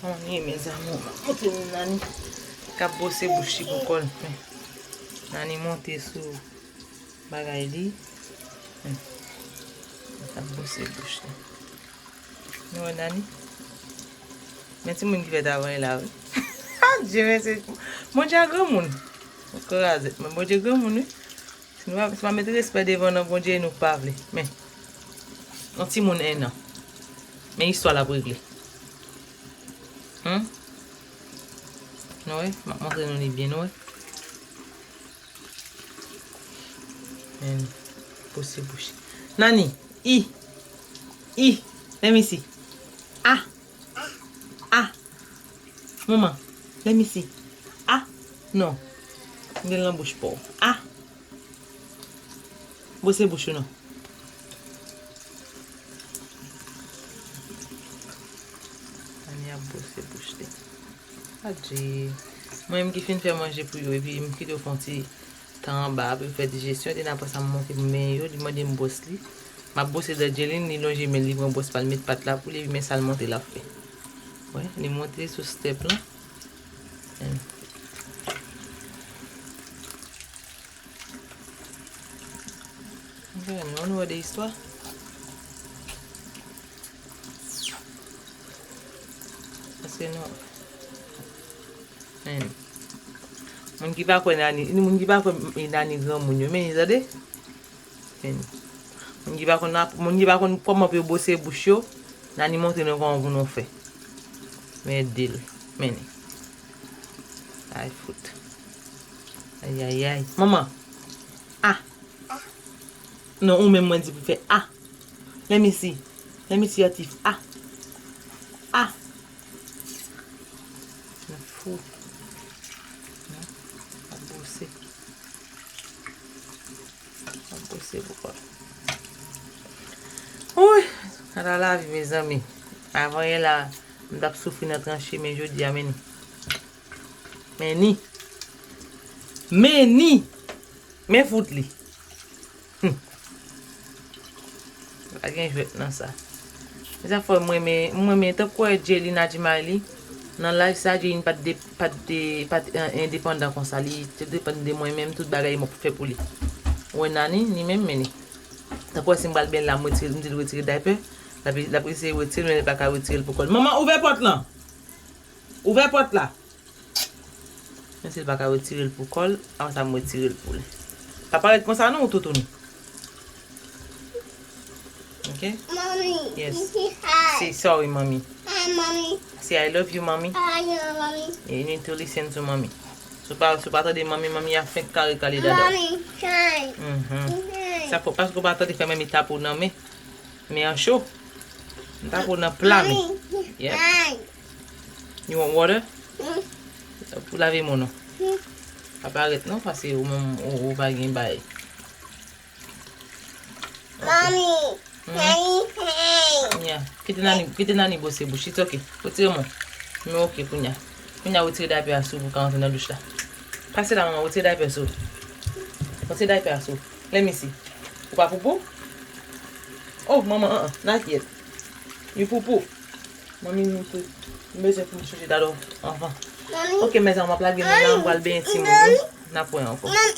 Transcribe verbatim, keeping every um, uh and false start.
Monye, mezanmi, montre nou Nani k ap bwose bouch li pou kò l. Men, Nani monte sou bagay li. Men, li k ap bwose bouch li. Nou wè Nani? Men timoun ki fèt avan la, wi. Adye, men se Bondye a granmoun. Ou kraze. Men Bondye granmoun, wi. Si nou pa, si pa met respè devan non Bondye, nou pa vle. Men, yon timoun en an. Men istwa l ap regle. Hmm? Nou wè? M ap montre nou li byen, nou wè? Men, bwose bouch. Nani, i, i, let me see. A, a, manman, let me see. A, non. M gen l nan bouch pa w. A. Bwose bouch ou non. Nani ap bwose bouch li. Adje. Mwen menm ki fin fè manje pou yo, epi m kite yo fè yon ti tan anba, pou yo fè dijesyon, epi apre sa m monte m benyen yo, li mande m bwòs li. M ap bwose dan Jelin, li lonje men l, li pran bwòs pa l, met pat la pou li, epi men sa l monte l ap fè. Wè, li monte sou step lan. Mwen renmen yon wè de istwa. Paske nou, men, moun ki pa kwè Nani, moun ki pa kwè Nani granmoun yo, men tande. Men, moun ki pa konn, moun ki pa konn kòman pou yo bwose bouch yo, Nani montre nou kòman pou nou fè. Men de l. Men. Ay, fout. Ay, ay, ay. Manman. A. Non, ou menm mwen di pou fè a. Let me see. Let me see your teeth. A. A. Nan fou. Non, ap bwose. Ap bwose pou kò l. Woy, ala lavi, mezanmi. Avan yè la, m t ap soufri nan tranche, men jodi a, men ni. Men ni. Men ni. Men fout li. Hmm. Pa gen jwèt nan sa. Men sa fè mwen, men, mwen, men tankou wè Jelly Nadjimali, nan laj sa, Jelly pa t de, pa t de, pa t, eh, endepandan konsa. Li te depann de mwen menm, tout bagay mwen pou fè pou li. Ou wè Nani, li menm, men li. Tankou wè si m pral benyen la, m retire, m di l retire daypè. L ap, l ap eseye retire l, men li pa ka retire l pou kò l. Manman, ouvè pòt lan! Ouvè pòt la! Men si l pa ka retire l pou kò l, apre sa m retire l pou li. Pa parèt konsa non, ou toutouni. Ok? Mommy, yes. Say hi. Say sorry, mommy. Hi, mommy. Say I love you, mommy. I love you, mommy. You need to listen to mommy. Si w pa, si w pa tande manmi, manmi a fenk kare kale dada w. Mommy, hi. Mhm. Hi. Sa fò paske w pa tande fè manmi tape w nan men. Men an cho. M ta pou nan pla men. Mommy, yep. Hi. You want water? Mm. Pou lave men w non. Mm. Pa parèt non, paske ou menm ou, ou pa gen bay. Ok. Mommy, mm. Hi, hi. Yeah. Kite Nani, kite Nani bwose bouch. It's ok. Retire men w. Men ok kounya. Kounya retire daypè a sou pou ka antre nan douch la. Pase la manman, retire daypè sou. Retire daypè a sou. Let me see. Ou pa poupou? Oh, manman, an, an, not yet. You poupou. Manmi, nou tou. M bezwen pou m chanje dada w anvan. Mommy. Ok, mezanmi, m ap lage nou la, m pral benyen timoun yo. N ap wè ankò. Mommy.